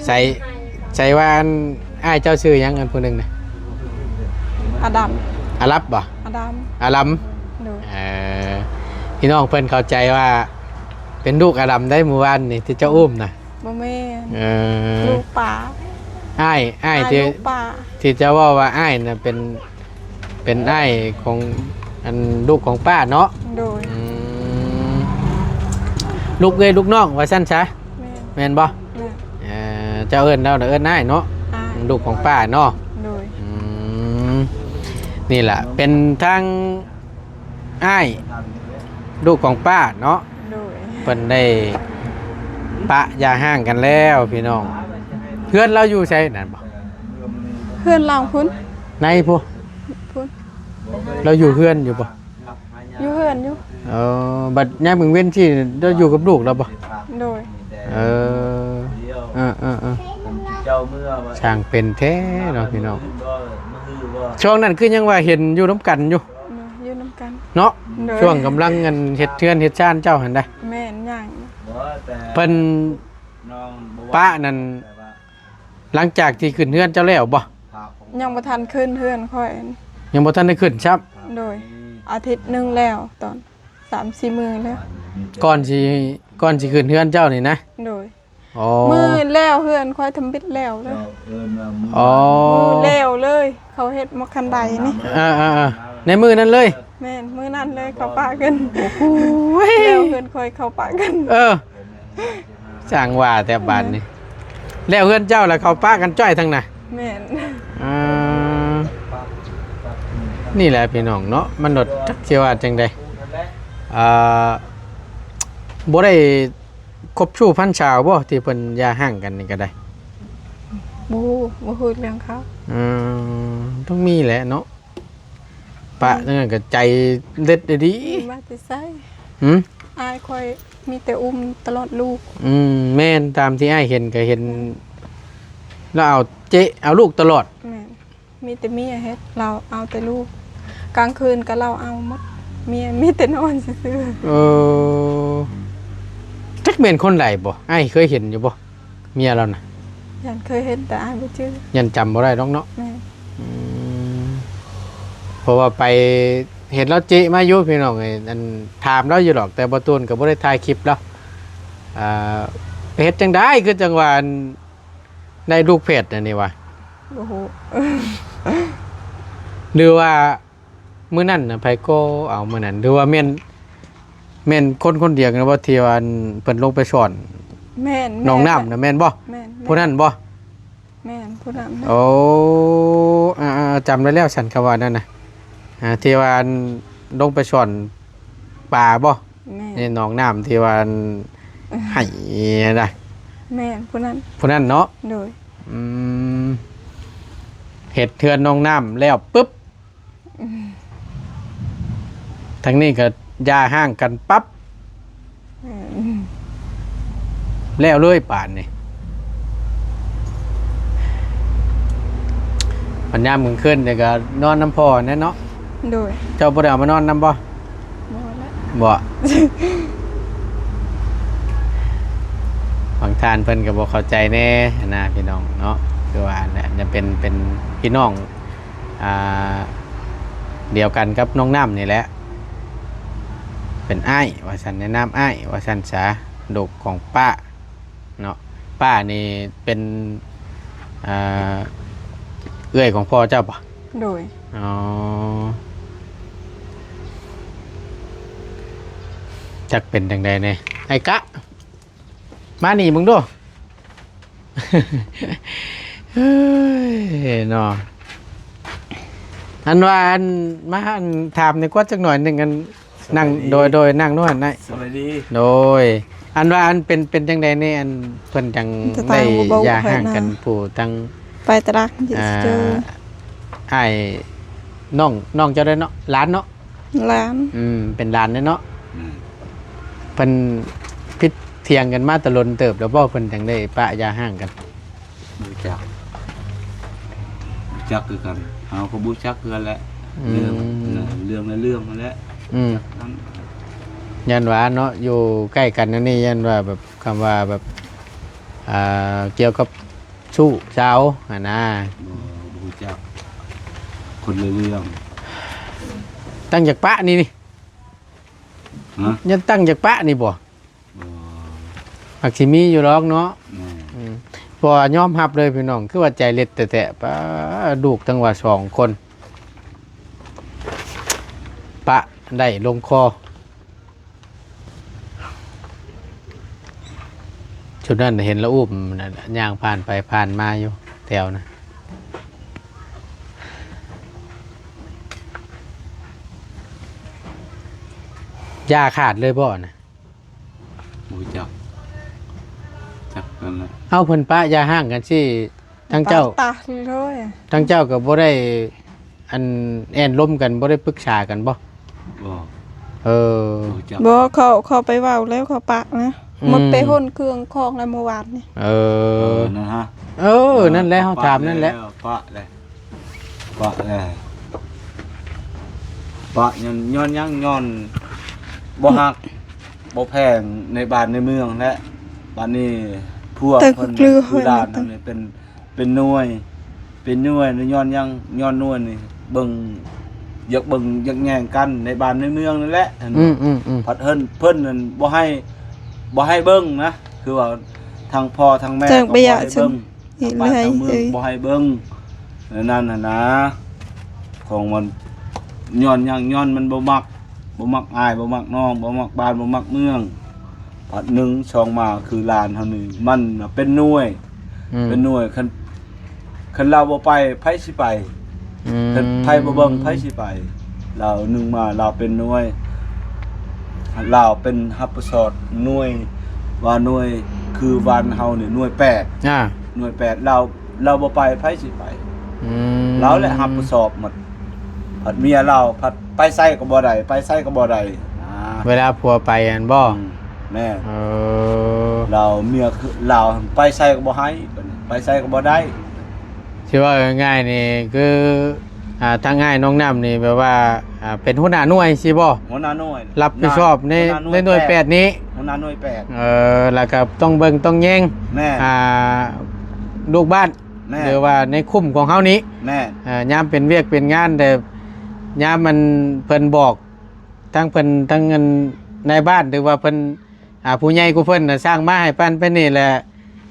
ໃສ ໃສວ່າ ອັນ ອ້າຍເຈົ້າຊື່ຫຍັງ ອັນຜູ້ໜຶ່ງນະ? ອາດຳ. ອາລັບບໍ່? ອາດຳ. ອາລຳ. ໂດຍ. ເອີ ພີ່ນ້ອງເພິ່ນເຂົ້າໃຈວ່າເປັນລູກອາດຳໄດ໋ ມື້ວານນີ້ທີ່ເຈົ້າອຸ້ມນະ. ບໍ່ແມ່ນ. ເອີ ລູກປ້າ. ອ້າຍ ອ້າຍ ອ້າຍ ທີ່ ລູກປ້າ ທີ່ເຈົ້າເວົ້າວ່າອ້າຍນະເປັນ ເປັນອ້າຍຂອງ ອັນ ລູກຂອງປ້າເນາະ? ໂດຍ. ອືມ ລູກເອື້ອຍລູກນ້ອງວ່າຊັ້ນຊະ. ແມ່ນ. ແມ່ນບໍ່? ແມ່ນ. ເອີ ເຈົ້າເອີ້ນລາວນະເອີ້ນອ້າຍເນາະ? ອ້າຍ. ລູກຂອງປ້າເນາະ? ໂດຍ. ອືມ ນີ້ລະເປັນທາງ ອ້າຍ ລູກຂອງປ້າເນາະ? ໂດຍ. ເພິ່ນໄດ້ປະຢ່າຮ້າງກັນແລ້ວພີ່ນ້ອງ. ເຮືອນລາວຢູ່ໃສນັ້ນບໍ່? ເຮືອນລາວພຸ້ນ ໃນພຸ້ນ ພຸ້ນ. ລາວຢູ່ເຮືອນຢູ່ບໍ່? ຢູ່ເຮືອນຢູ່. ເອີ ບັດຍາມກາງເວັນຊີ້ລາວຢູ່ກັບລູກລາວບໍ່? ໂດຍ. ເອີ ເອີໆໆ ຊ່າງເປັນແທ້ເນາະພີ່ນ້ອງ. ຊ່ວງນັ້ນຄືຍັງວ່າເຫັນຢູ່ນຳກັນຢູ່ ຢູ່ນຳກັນເນາະ? ໂດຍ. ຊ່ວງກຳລັງ ອັນ ເຮັດເຮືອນເຮັດຊານເຈົ້າຫັ້ນໄດ໋. ແມ່ນ. ຍັງ ເພິ່ນປະນັ້ນ ຫຼັງຈາກທີ່ຂຶ້ນເຮືອນເຈົ້າແລ້ວບໍ່? ຍັງບໍ່ທັນຂຶ້ນເຮືອນຂ້ອຍ. ຍັງບໍ່ທັນໄດ້ຂຶ້ນຊ້ຳ? ໂດຍ. ອາທິດໜຶ່ງແລ້ວ ຕອນສາມສີ່ມື້ແລ້ວ ກ່ອນຊິ ກ່ອນຊິຂຶ້ນເຮືອນເຈົ້ານີ້ນະ? ໂດຍ. ອໍ ມື້ແລ້ວເຮືອນຂ້ອຍທຳອິດແລ້ວເລີຍ. ອໍ ມື້ແລ້ວເລີຍ ເຂົາເຮັດໝົດຄັນໄດນີ້. ເອີໆໆ ໃນມື້ນັ້ນເລີຍ? ແມ່ນ ມື້ນັ້ນເລີຍເຂົາປະກັນ. ໂອ້ຍ ແລ້ວເຮືອນຂ້ອຍເຂົາປະກັນ. ເອີ ຊ່າງວ່າແຕ່ບາດນີ້ ແລ້ວເຮືອນເຈົ້າລະເຂົາປະກັນຈ້ອຍທັງນະ. ແມ່ນ. ອ່າ ນີ້ແຫຼະພີ່ນ້ອງເນາະ ມັນໂດດ ຈັກຊິວ່າຈັ່ງໃດ. ອ່າ ບໍ່ໄດ້ຄົບຊູ້ພັນສາວບໍ່ ທີ່ເພິ່ນຢ່າຮ້າງກັນນີ້ກະໄດ້? ບໍ່ຮູ້ ບໍ່ຮູ້ເລື່ອງເຂົາ. ອືມ ຕ້ອງມີແຫຼະເນາະ ປະຈັ່ງນັ້ນກະໃຈເດັດອີ່ຫຼີ. ມາແຕ່ໃສ? ຫື? ອ້າຍຂ້ອຍມີແຕ່ອຸ້ມຕະຫຼອດລູກ. ອືມ ແມ່ນ ຕາມທີ່ອ້າຍເຫັນກະເຫັນ ລາວເອົາເຈະເອົາລູກຕະຫຼອດ. ແມ່ນ. ມີແຕ່ເມຍເຮັດ ລາວເອົາແຕ່ລູກ ກາງຄືນກະລາວເອົາໝົດ ເມຍມີແຕ່ນອນຊື່ໆ. ເອີ ຈັກແມ່ນຄົນໃດບໍ່? ອ້າຍເຄີຍເຫັນຢູ່ບໍ່ ເມຍລາວນະ? ຢ້ານເຄີຍເຫັນ ແຕ່ອ້າຍບໍ່ຈື່ ຢ້ານຈຳບໍ່ໄດ້ດອກເນາະ. ແມ່ນ. ອືມ ເພາະວ່າໄປເຫັນລາວເຈະມາຢູ່ພີ່ນ້ອງເອີຍ ອັນ ຖາມລາວຢູ່ດອກ ແຕ່ບໍ່ຕູນກະບໍ່ໄດ້ຖ່າຍຄລິບລາວ. ອ່າ ເຮັດຈັ່ງໃດຄືຈັ່ງວ່າ ອັນ ໄດ້ລູກແຝດອັນນີ້ຫວາ? ບໍ່ຮູ້. ຫຼືວ່າມື້ນັ້ນນະ ໃຜກໍເອົາມື້ນັ້ນ ຫຼືວ່າແມ່ນ ແມ່ນຄົນຄົນດຽວກັນບໍ່ ທີ່ວ່າ ອັນ ເພິ່ນລົງໄປຊ່ອນ? ແມ່ນ ໜອງນ້ຳນະ ແມ່ນບໍ່? ແມ່ນ. ຜູ້ນັ້ນບໍ່? ແມ່ນ ຜູ້ນັ້ນ. ໂອ້ ອ່າໆ ຈຳໄດ້ແລ້ວຊັ້ນ ຄຳວ່ານັ້ນນະ ອ່າ ທີ່ວ່າ ອັນ ລົງໄປຊ່ອນປາບໍ່? ແມ່ນ. ໃນໜອງນ້ຳທີ່ວ່າ ໃຫ້ນະ. ແມ່ນ ຜູ້ນັ້ນ ຜູ້ນັ້ນເນາະ? ໂດຍ. ອືມ ເຮັດເຮືອນໜອງນ້ຳແລ້ວປຶບ ອືມ ທາງນີ້ກະຢ່າຮ້າງກັນປັບ. ແມ່ນ. ແລ້ວເລີຍປານນີ້ ບັດຍາມກາງຄືນນີ້ກະນອນນຳພໍ່ແນ່ເນາະ? ໂດຍ. ເຈົ້າບໍ່ໄດ້ເອົາມານອນນຳບໍ່? ບໍ່ແຫຼະ. ບໍ່ ບາງທ່ານເພິ່ນກະບໍ່ເຂົ້າໃຈແນ່ນະພີ່ນ້ອງເນາະ ຄືວ່າແຫຼະ ຍັງເປັນ ເປັນພີ່ນ້ອງ ອ່າ ດຽວກັນກັບນ້ອງນ້ຳນີ້ແຫຼະ ເປັນອ້າຍວ່າຊັ້ນ ໃນນາມອ້າຍວ່າຊັ້ນສາ ລູກຂອງປ້າເນາະ. ປ້ານີ້ເປັນ ອ່າ ເອື້ອຍຂອງພໍ່ເຈົ້າບໍ່? ໂດຍ. ອໍ ຈັກເປັນຈັ່ງໃດແນ່ ອ້າຍກະ ມານີ້ເບິ່ງດູ. ເອີຍເນາະ ອັນວ່າ ອັນ ມາ ອັນ ຖາມໜ້ອຍກວ່າຈັກໜ້ອຍໜຶ່ງ ອັນ ນັ່ງ ສະບາຍດີ ໂດຍ ໂດຍ ນັ່ງໂນ່ນນະ ສະບາຍດີ ໂດຍ. ອັນວ່າ ອັນ ເປັນ ເປັນຈັ່ງໃດແນ່ ອັນ ເພິ່ນຈັ່ງໄດ້ຢ່າຮ້າງກັນ ຜູ້ທັງ ໄປຕະຫຼາດ ອ່າ ອ້າຍ ນ້ອງ ນ້ອງເຈົ້າໄດ້ເນາະ ຫຼານເນາະ? ຫຼານ. ອືມ ເປັນຫຼານເດ້ເນາະ? ອືມ ເພິ່ນຜິດຖຽງກັນມາແຕ່ດົນເຕີບແລ້ວບໍ່? ເພິ່ນຈັ່ງໄດ້ປະຢ່າຮ້າງກັນ? ບໍ່ຈັກ ບໍ່ຈັກຄືກັນ ເຮົາກໍບໍ່ຈັກຄືກັນແຫຼະ. ອືມ ເລື່ອງ ເລື່ອງລະເລື່ອງຫັ້ນແຫຼະ ອືມ ຈັກນັ້ນ ຢ້ານວ່າເນາະ ຢູ່ໃກ້ກັນອັນນີ້ ຢ້ານວ່າແບບ ຄຳວ່າແບບ ອ່າ ກ່ຽວກັບ ຊູ້ສາວຫັ້ນນະ ບໍ່ ບໍ່ຮູ້ຈັກ ຄົນລະເລື່ອງ ຕັ້ງຢາກປະນີ້ນີ້ ຮະ? ຍັງຕັ້ງຢາກປະນີ້ບໍ່? ບໍ່ ມັກຊິມີຢູ່ດອກເນາະ ແມ່ນ ອືມ ເພາະວ່າຍອມຮັບເລີຍພີ່ນ້ອງ ຄືວ່າໃຈເລັດແທ້ໆ ປາ ລູກຕັ້ງວ່າສອງຄົນ ປະໄດ້ລົງຄໍ. ຊຸມນັ້ນເຫັນລະອຸ້ມນັ້ນ ຍ່າງຜ່ານໄປຜ່ານມາຢູ່ແຖວນະ ຢ່າຂາດເລີຍບໍ່ນະ? ບໍ່ຈັກ ຈັກນັ້ນແຫຼະ ເອົາ ເພິ່ນປະຢ່າຮ້າງກັນຊີ້ ທາງເຈົ້າ ປະຕາຍເລີຍ ທາງເຈົ້າກໍບໍ່ໄດ້ ອັນ ແອ່ນລົມກັນ ບໍ່ໄດ້ປຶກສາກັນບໍ່? ບໍ່ ເອີ ບໍ່ຈັກ ບໍ່ ເຂົາ ເຂົາໄປເວົ້າແລ້ວ ເຂົາປະນະ ອືມ ໝົດໄປຫົນເຄື່ອງຂອງແລ້ວມື້ວານນີ້ ເອີ ເອີ ນັ້ນຮະ ເອີ ເອີ ນັ້ນແຫຼະ ເຮົາຖາມນັ້ນແຫຼະ ປະແລ້ວ ປະແລ້ວ ປະແລ້ວ ປະຍ້ອນ ຍ້ອນຫຍັງ? ຍ້ອນບໍ່ຮັກ ບໍ່ແພງໃນບ້ານໃນເມືອງແຫຼະ ບາດນີ້ພວກເພິ່ນຄືຫຼານເຮົານີ້ເປັນ ເປັນໜ່ວຍ ເປັນໜ່ວຍນີ້ຍ້ອນຫຍັງ? ຍ້ອນໜ່ວຍນີ້ເບິ່ງ ຢາກເບິ່ງຢາກແຍງກັນໃນບ້ານໃນເມືອງນັ້ນແຫຼະ ອືມໆໆ ພັດເພິ່ນ ເພິ່ນນັ້ນບໍ່ໃຫ້ ບໍ່ໃຫ້ເບິ່ງນະ ຄືວ່າທາງພໍ່ທາງແມ່ກໍບໍ່ໃຫ້ເບິ່ງ ທາງບ້ານທາງເມືອງບໍ່ໃຫ້ເບິ່ງ ແນວນັ້ນຫັ້ນນະ ຂອງມັນ ຍ້ອນຫຍັງ? ຍ້ອນມັນບໍ່ມັກ ບໍ່ມັກອ້າຍ ບໍ່ມັກນ້ອງ ບໍ່ມັກບ້ານ ບໍ່ມັກເມືອງ ພັດໜຶ່ງສອງມາຄືຫຼານເຮົານີ້ ມັນເປັນໜ່ວຍ ອືມ ເປັນໜ່ວຍ ຄັນ ຄັນລາວບໍ່ໄປ ໃຜຊິໄປ? ອືມ ຄັນໃຜບໍ່ເບິ່ງ ໃຜຊິໄປ? ລາວໜຶ່ງມາ ລາວເປັນໜ່ວຍ ລາວເປັນຮັບຜິດຊອບໜ່ວຍ ວ່າໜ່ວຍ ຄືບ້ານເຮົານີ້ໜ່ວຍແປດ ອາ ໜ່ວຍແປດ ລາວ ລາວບໍ່ໄປ ໃຜຊິໄປ? ອືມ ລາວແຫຼະຮັບຜິດຊອບໝົດ ພັດເມຍລາວພັດໄປໃສກໍບໍ່ໄດ້ ໄປໃສກໍບໍ່ໄດ້ນະ ເວລາຜົວໄປຫັ້ນບໍ່? ອືມ ແມ່ນ ເອີ ລາວເມຍຄືລາວໄປໃສກໍບໍ່ໃຫ້ ໄປໃສກໍບໍ່ໄດ້ ຊິເວົ້າງ່າຍໆນີ້ຄື ອ່າ ທາງອ້າຍນ້ອງນ້ຳນີ້ແບບວ່າ ອ່າ ເປັນຫົວໜ້າໜ່ວຍຊີ້ບໍ່? ຫົວໜ້າໜ່ວຍ ຮັບຜິດຊອບໃນ ໃນໜ່ວຍແປດນີ້ ຫົວໜ້າໜ່ວຍແປດ ເອີ ແລ້ວກໍຕ້ອງເບິ່ງຕ້ອງແຍງ ແມ່ນ ອ່າ ລູກບ້ານ ແມ່ນ ຫຼືວ່າໃນຄຸ້ມຂອງເຮົານີ້ ແມ່ນ ເອີ ຍາມເປັນວຽກເປັນງານ ແຕ່ຍາມມັນເພິ່ນບອກ ທັງເພິ່ນ ທັງອັນນາຍບ້ານ ຫຼືວ່າເພິ່ນ ອ່າ ຜູ້ໃຫຍ່ກວ່າເພິ່ນນະ ສັ່ງມາໃຫ້ປານໄປນີ້ແຫຼະ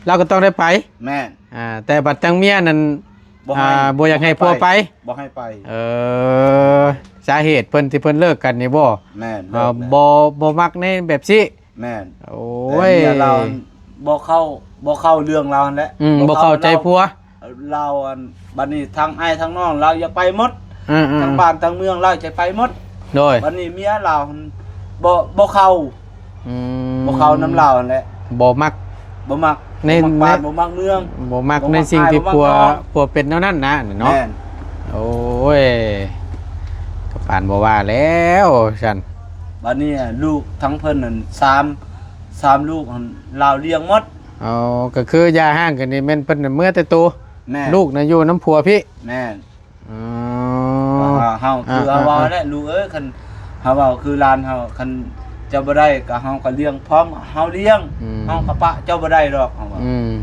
ລາວກໍຕ້ອງໄດ້ໄປ ແມ່ນ ອ່າ ແຕ່ບັດທາງເມຍນັ້ນ ບໍ່ໃຫ້ ອ່າ ບໍ່ຢາກໃຫ້ຜົວໄປ ບໍ່ໃຫ້ໄປ ເອີ ສາເຫດເພິ່ນທີ່ເພິ່ນເລີກກັນນີ້ບໍ່? ແມ່ນ ເລີກແລ້ວ ບໍ່ ບໍ່ມັກໃນແບບຊີ້ ແມ່ນ ໂອ້ຍ ແຕ່ເມຍລາວບໍ່ເຂົ້າ ບໍ່ເຂົ້າເລື່ອງລາວຫັ້ນແຫຼະ ອືມ ບໍ່ເຂົ້າໃຈຜົວ ລາວ ອັນ ບັດນີ້ທາງອ້າຍທາງນ້ອງລາວຢາກໄປໝົດ ອືມໆ ທາງບ້ານທາງເມືອງລາວຈະໄປໝົດ ໂດຍ ບັດນີ້ເມຍລາວຫັ້ນບໍ່ ບໍ່ເຂົ້າ ອືມ ບໍ່ເຂົ້ານຳລາວຫັ້ນແຫຼະ ບໍ່ມັກ ບໍ່ມັກ ໃນ ບໍ່ມັກບ້ານ ໃນ ບໍ່ມັກເມືອງ ບໍ່ມັກໃນສິ່ງທີ່ຜົວ ຜົວເປັນແນວນັ້ນນະເນາະ ແມ່ນ ໂອ້ຍ ກໍປານບໍ່ວ່າແລ້ວຊັ້ນ ບັດນີ້ລູກທັງເພິ່ນນັ້ນ ສາມ ສາມລູກຫັ້ນລາວລ້ຽງໝົດ ອໍ ກໍຄືຢ່າຮ້າງກັນນີ້ແມ່ນເພິ່ນນະເມືອແຕ່ໂຕ ແມ່ນ ລູກນະຢູ່ນຳຜົວພີ້ ແມ່ນ ອໍ ເຮົາ ຄືເຮົາເວົ້າແຫຼະ ລູກເອີຍ ຄັນເຮົາເວົ້າຄືຫຼານເຮົາ ຄັນເຈົ້າບໍ່ໄດ້ກໍເຮົາກໍລ້ຽງພ້ອມ ເຮົາລ້ຽງ ອືມ ເຮົາກໍປະເຈົ້າບໍ່ໄດ້ດອກ ເຮົາວ່າ ອືມ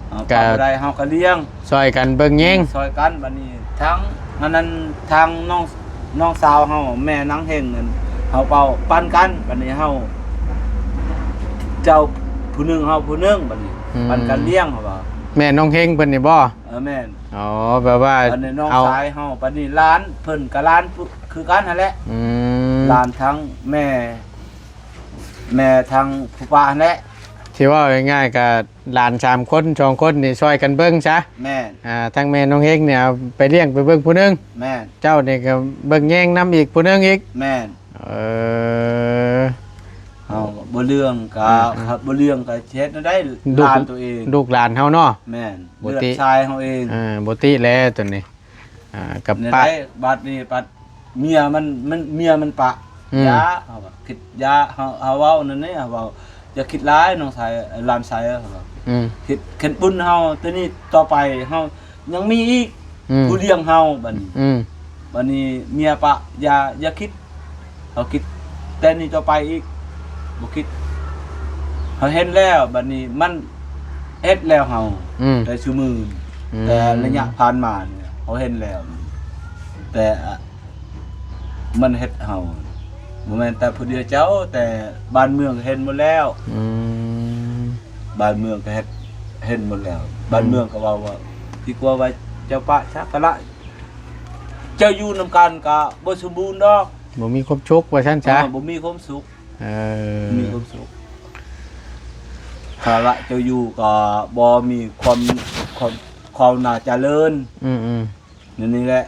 ເຮົາປະບໍ່ໄດ້ ເຮົາກໍລ້ຽງ ຊ່ອຍກັນເບິ່ງແຍງ ຊ່ອຍກັນ ບັດນີ້ທາງ ອັນນັ້ນ ທາງນ້ອງ ນ້ອງສາວເຮົາ ແມ່ນາງເຮັງນັ້ນ ເຮົາເວົ້າປັນກັນ ບັດນີ້ເຮົາ ເຈົ້າຜູ້ໜຶ່ງ ເຮົາຜູ້ໜຶ່ງ ບັດນີ້ ອືມ ປັນກັນລ້ຽງ ເຮົາວ່າ ແມ່ນ້ອງເຮັງເພິ່ນນີ້ບໍ່? ເອີ ແມ່ນ ອໍ ແບບວ່າ ອັນນີ້ນ້ອງຊາຍເຮົາ ບັດນີ້ຫຼານເພິ່ນກໍຫຼານຄືກັນຫັ້ນແຫຼະ ອືມ ຫຼານທັງແມ່ ແມ່ທັງຜູ້ປ້າຫັ້ນແຫຼະ ທີ່ເວົ້າງ່າຍໆ ກໍຫຼານສາມຄົນ ສອງຄົນນີ້ຊ່ອຍກັນເບິ່ງຊະ ແມ່ນ ອ່າ ທັງແມ່ນ້ອງເຮັງນີ້ເອົາໄປລ້ຽງໄປເບິ່ງຜູ້ໜຶ່ງ ແມ່ນ ເຈົ້ານີ້ກໍເບິ່ງແຍງນຳອີກຜູ້ໜຶ່ງອີກ ແມ່ນ ເອີ ເຮົາບໍ່ເລື່ອງກໍ ອ່າໆ ບໍ່ເລື່ອງກໍເຮັດແນວໃດ ລູກຫຼານຕົວເອງ ລູກຫຼານເຮົາເນາະ ແມ່ນ ບໍ່ຕິ ເລືອດຊາຍເຮົາເອງ ເອີ ບໍ່ຕິແລ້ວຕົວນີ້ ອ່າ ກັບປະ ບັດນີ້ປັດເມຍມັນ ມັນ ເມຍມັນປະ ອືມ ຢ່າ ເຮົາວ່າຄິດ ຢ່າ ເຮົາ ເຮົາເວົ້ານັ້ນເດ້ ເຮົາເວົ້າ ຢ່າຄິດຫຼາຍນ້ອງຊາຍ ຫຼານຊາຍ ເຮົາວ່າ ອືມ ເຮັດ ເຮັດບຸນເຮົາ ແຕ່ນີ້ຕໍ່ໄປເຮົາຍັງມີອີກ ອືມ ຜູ້ລ້ຽງເຮົາ ບັດນີ້ ອືມ ບ ອັນນີ້ເມຍປະ ຢ່າ ຢ່າຄິດ ເຮົາຄິດແຕ່ນີ້ຕໍ່ໄປອີກ ບໍ່ຄິດ ເຮົາເຫັນແລ້ວ ບັດນີ້ມັນເຮັດແລ້ວເຮົາ ອືມ ແຕ່ຊຸມື້ ອືມ ແຕ່ໄລຍະຜ່ານມານີ້ເຮົາເຫັນແລ້ວ ແຕ່ມັນເຮັດເຮົາ ບໍ່ແມ່ນແຕ່ຜູ້ດຽວເຈົ້າ ແຕ່ບ້ານເມືອງກໍເຫັນໝົດແລ້ວ ອືມ ບ້ານເມືອງກໍເຮັດ ເຫັນໝົດແລ້ວ ອືມ ບ້ານເມືອງກໍເວົ້າວ່າ ດີກວ່າວ່າເຈົ້າປະຊະກະລະ ເຈົ້າຢູ່ນຳກັນກໍບໍ່ສົມບູນດອກ ບໍ່ມີຄວາມສຸກວ່າຊັ້ນຊະ ເອີ ບໍ່ມີຄວາມສຸກ ເອີ ບໍ່ມີຄວາມສຸກ ຖ້າລະເຈົ້າຢູ່ກໍບໍ່ມີຄວາມ ຄວາມ ຄວາມໜ້າຈະເລີນ ອືມໆ ແນວນີ້ແຫຼະ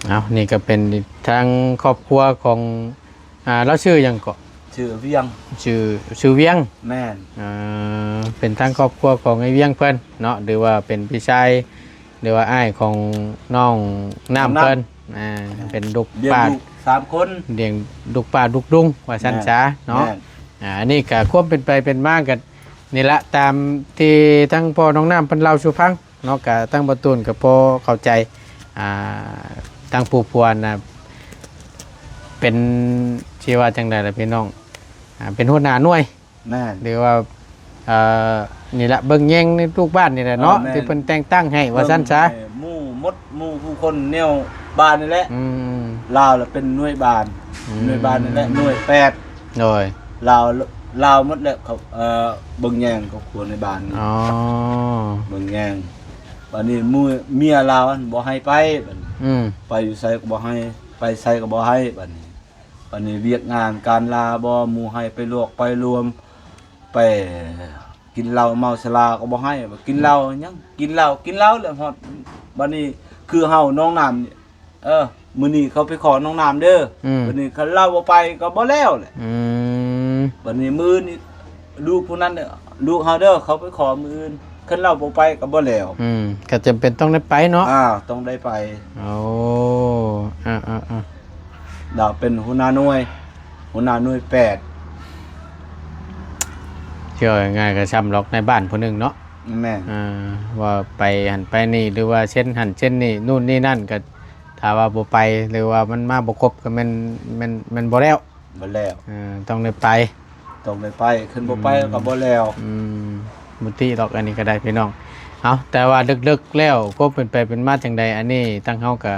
ເອົາ ນີ້ກໍເປັນທາງຄອບຄົວຂອງ ອ່າ ລາວຊື່ຫຍັງເກາະ? ຊື່ວຽງ ຊື່ ຊື່ວຽງ ແມ່ນ ເອີ ເປັນທາງຄອບຄົວຂອງໄອ້ວຽງເພິ່ນເນາະ ຫຼືວ່າເປັນພີ່ຊາຍ ຫຼືວ່າອ້າຍຂອງນ້ອງນ້ຳ ນ້ຳ ເພິ່ນ ອ່າ ແມ່ນ ເປັນລູກປ້າ ລ້ຽງລູກສາມຄົນ ລ້ຽງລູກປ້າລູກລຸງວ່າຊັ້ນຊະເນາະ ແມ່ນ ອ່າ ອັນນີ້ກໍຄວາມເປັນໄປເປັນມາກໍນີ້ລະ ຕາມທີ່ທາງພໍ່ນ້ອງນ້ຳເພິ່ນເລົ່າສູ່ຟັງ ເນາະ ກະທາງບ່າວຕູນກະພໍເຂົ້າໃຈ ອ່າ ທາງຜູ້ຜົວນະ ເປັນ ຊິວ່າຈັ່ງໃດລະພີ່ນ້ອງ ອ່າ ເປັນຫົວໜ້າໜ່ວຍ ແມ່ນ ຫຼືວ່າ ເອີ ນີ້ລະ ເບິ່ງແຍງໃນລູກບ້ານນີ້ແຫຼະເນາະ ເອີ ແມ່ນ ທີ່ເພິ່ນແຕ່ງຕັ້ງໃຫ້ວ່າຊັ້ນຊະ ເບິ່ງໃຫ້ໝູ່ໝົດ ໝູ່ຜູ້ຄົນແນວບ້ານນີ້ແຫຼະ ອືມ ລາວລະເປັນໜ່ວຍບ້ານ ອືມ ໜ່ວຍບ້ານນີ້ແຫຼະ ໜ່ວຍແປດ ໂດຍ ລາວ ລາວໝົດແຫຼະ ເຂົາ ເອີ ເບິ່ງແຍງຄອບຄົວໃນບ້ານນີ້ ອໍ ເບິ່ງແຍງ ບາດນີ້ເມຍລາວຫັ້ນບໍ່ໃຫ້ໄປ ບາດນີ້ ອືມ ໄປຢູ່ໃສກໍບໍ່ໃຫ້ ໄປໃສກໍບໍ່ໃຫ້ ບາດນີ້ ບາດນີ້ວຽກງານການລາບໍ່ ໝູ່ໃຫ້ໄປລວກໄປລວມ ໄປກິນເຫຼົ້າເມົາສະລາກໍບໍ່ໃຫ້ ກິນເຫຼົ້າຫຍັງ ກິນເຫຼົ້າ ກິນເຫຼົ້າແລ້ວຮອດ ບາດນີ້ຄືເຮົານ້ອງນ້ຳນີ້ ເອີ ມື້ນີ້ເຂົາໄປຂໍນ້ອງນ້ຳເດີ ອືມ ບາດນີ້ຄັນລາວບໍ່ໄປກໍບໍ່ແລ້ວແຫຼະ ອືມ ບາດນີ້ມື້ນີ້ລູກຜູ້ນັ້ນເດີ ລູກເຮົາເດີ ເຂົາໄປຂໍມື້ອື່ນ ຄັນລາວບໍ່ໄປກໍບໍ່ແລ້ວ ອືມ ກໍຈຳເປັນຕ້ອງໄດ້ໄປເນາະ ອ່າ ຕ້ອງໄດ້ໄປ ໂອ້ ອ່າໆໆ ລາວເປັນຫົວໜ້າໜ່ວຍ ຫົວໜ້າໜ່ວຍແປດ ເວົ້າງ່າຍໆກໍຊ່ຳລັອກນາຍບ້ານຜູ້ໜຶ່ງເນາະ ແມ່ນ ອ່າ ວ່າໄປຫັ້ນໄປນີ້ ຫຼືວ່າເຊັນຫັ້ນເຊັນນີ້ ນູ່ນນີ້ນັ້ນ ກໍ ຖ້າວ່າບໍ່ໄປ ຫຼືວ່າມັນມາບໍ່ຄົບ ກໍແມ່ນ ແມ່ນ ແມ່ນບໍ່ແລ້ວ ບໍ່ແລ້ວ ເອີ ຕ້ອງໄດ້ໄປ ຕ້ອງໄດ້ໄປ ຄັນບໍ່ໄປ ອືມ ກໍບໍ່ແລ້ວ ອືມ ບໍ່ຕິດອກ ອັນນີ້ກໍໄດ້ພີ່ນ້ອງ ເອົາ ແຕ່ວ່າເລິກໆແລ້ວ ຄວາມເປັນໄປເປັນມາຈັ່ງໃດ ອັນນີ້ທາງເຮົາກໍ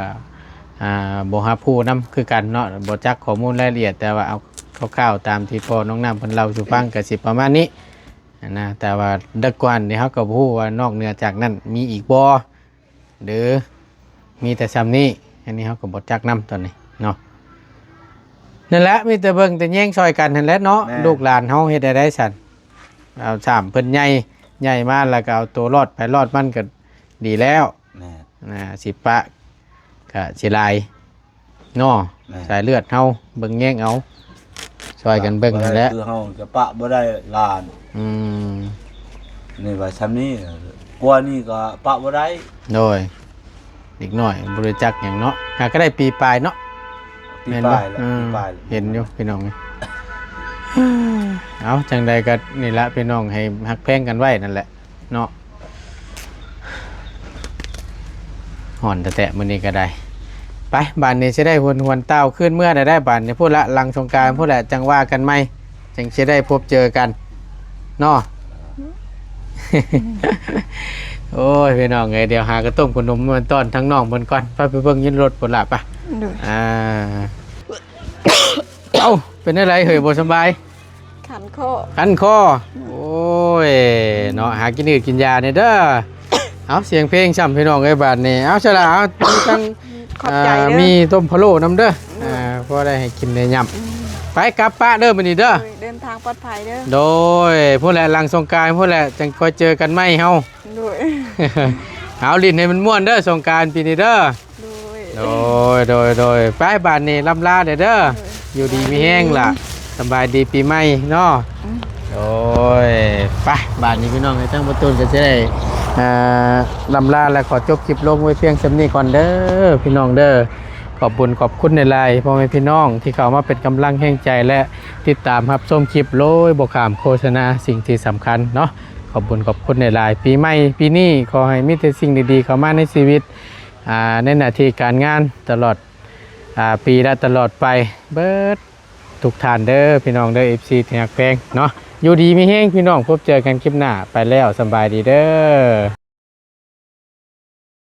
ອ່າ ບໍ່ຮັບຮູ້ນຳຄືກັນເນາະ ບໍ່ຈັກຂໍ້ມູນລາຍລະອຽດ ແຕ່ວ່າເອົາຄ່າວໆຕາມທີ່ພໍ່ນ້ອງນ້ຳເພິ່ນເລົ່າສູ່ຟັງ ກໍຊິປະມານນີ້ຫັ້ນນະ ແຕ່ວ່າເລິກກວ່ານີ້ ເຮົາກໍບໍ່ຮູ້ວ່ານອກເໜືອຈາກນັ້ນມີອີກບໍ່ ຫຼືມີແຕ່ຊ່ຳນີ້ ອັນນີ້ເຮົາກໍບໍ່ຈັກນຳຕອນນີ້ເນາະ ນັ້ນແຫຼະ ມີແຕ່ເບິ່ງແຕ່ແຍງຊ່ອຍກັນຫັ້ນແຫຼະເນາະ ແມ່ນ ລູກຫຼານເຮົາເຮັດແນວໃດຊັ້ນ ເອົາ ຊ່ຳເພິ່ນໃຫຍ່ ໃຫຍ່ມາແລ້ວກໍເອົາໂຕລອດໃຜລອດມັນກໍດີແລ້ວ ແມ່ນ ອ່າ ຊິປະກະຊິຫຼາຍເນາະ ແມ່ນ ສາຍເລືອດເຮົາເບິ່ງແຍງເອົາ ຊ່ອຍກັນເບິ່ງຫັ້ນແຫຼະ ຄືເຮົາຈະປະບໍ່ໄດ້ຫຼານ ອືມ ນີ້ວ່າຊ່ຳນີ້ ກວ່ານີ້ກໍປະບໍ່ໄດ້ ໂດຍ ເດັກນ້ອຍບໍ່ຮູ້ຈັກຫຍັງເນາະ ຫາກໍໄດ້ປີປາຍເນາະ ປີປາຍແລ້ວ ແມ່ນບໍ່? ອືມ ປີປາຍແລ້ວ ເຫັນຢູ່ພີ່ນ້ອງ ເອົາ ຈັ່ງໃດກໍນີ້ລະພີ່ນ້ອງ ໃຫ້ຮັກແພງກັນໄວ້ນັ້ນແຫຼະ ເນາະ ຮ້ອນແທ້ໆມື້ນີ້ກໍໄດ້ ໄປ ບາດນີ້ຊິໄດ້ຫວນໆຕ່າວຄືນເມືອໄດ້ ບາດນີ້ ພຸ້ນລະ ຫຼັງສົງການພຸ້ນແຫຼະ ຈັ່ງວ່າກັນໃໝ່ ຈັ່ງຊິໄດ້ພົບເຈີກັນເນາະ ໂອ້ຍ ພີ່ນ້ອງເອີຍ ດຽວຫາກະຕົ້ມຂະໜົມມາຕ້ອນທາງນ້ອງເພິ່ນກ່ອນ ໄປ ໄປເບິ່ງຢູ່ລົດພຸ້ນລະ ໄປ ໂດຍ ອ່າ ເອົ້າ ເປັນແນວໃດເຮີ້ຍ ບໍ່ສະບາຍ? ຄັນຄໍ ຄັນຄໍ ໂອ້ຍ ເນາະ ຫາກິນອື່ນກິນຢາແດ່ເດີ ເອົາ ສຽງເພງຊ້ຳ ພີ່ນ້ອງເອີຍ ບາດນີ້ ເອົາ ຊະລະ ເອົາ ມີທັງ ຂອບໃຈເດີ ອ່າ ມີຕົ້ມພະໂລ້ນຳເດີ ໂດຍ ອ່າ ພໍໄດ້ໃຫ້ກິນໄດ້ຫຍ້ຳ ອືມ ໄປ ກັບປະເດີມື້ນີ້ເດີ ໂດຍ ເດີນທາງປອດໄພເດີ ໂດຍ ພຸ້ນແຫຼະ ຫຼັງສົງການພຸ້ນແຫຼະ ຈັ່ງຄ່ອຍເຈີກັນໃໝ່ເຮົາ ໂດຍ ເອົາ ຫຼິ້ນໃຫ້ມັນມ່ວນເດີ ສົງການປີນີ້ເດີ ໂດຍ ໂດຍ ໂດຍ ໂດຍ ໄປ ບາດນີ້ລ່ຳລາແດ່ເດີ ໂດຍ ຢູ່ດີມີແຮງລະ ສະບາຍດີປີໃໝ່ເນາະ ອືມ ໂດຍ ໄປ ບາດນີ້ພີ່ນ້ອງເອີຍ ທາງປະຕູນກໍຈະໄດ້ ອ່າ ລ່ຳລາ ແລະ ຂໍຈົບຄລິບລົງໄວ້ພຽງສ່ຳນີ້ກ່ອນເດີ ພີ່ນ້ອງເດີ ຂອບບຸນຂອບຄຸນຫຼາຍໆ ພໍ່ແມ່ພີ່ນ້ອງທີ່ເຂົ້າມາເປັນກຳລັງແຮງໃຈ ແລະ ຕິດຕາມຮັບຊົມຄລິບໂດຍບໍ່ຂ້າມໂຄສະນາ ສິ່ງທີ່ສຳຄັນເນາະ ຂອບບຸນຂອບຄຸນຫຼາຍໆ ປີໃໝ່ປີນີ້ ຂໍໃຫ້ມີແຕ່ສິ່ງດີໆເຂົ້າມາໃນຊີວິດ ອ່າ ໃນໜ້າທີ່ການງານຕະຫຼອດ ອ່າ ປີ ແລະ ຕະຫຼອດໄປເບິດທຸກທ່ານເດີ ພີ່ນ້ອງເດີ ເອັຟຊີ ທີ່ຮັກແພງເນາະ. ຢູ່ດີມີແຮງ ພີ່ນ້ອງ, ພົບເຈີກັນຄລິບໜ້າ. ໄປແລ້ວ, ສຳບາຍດີເດີ.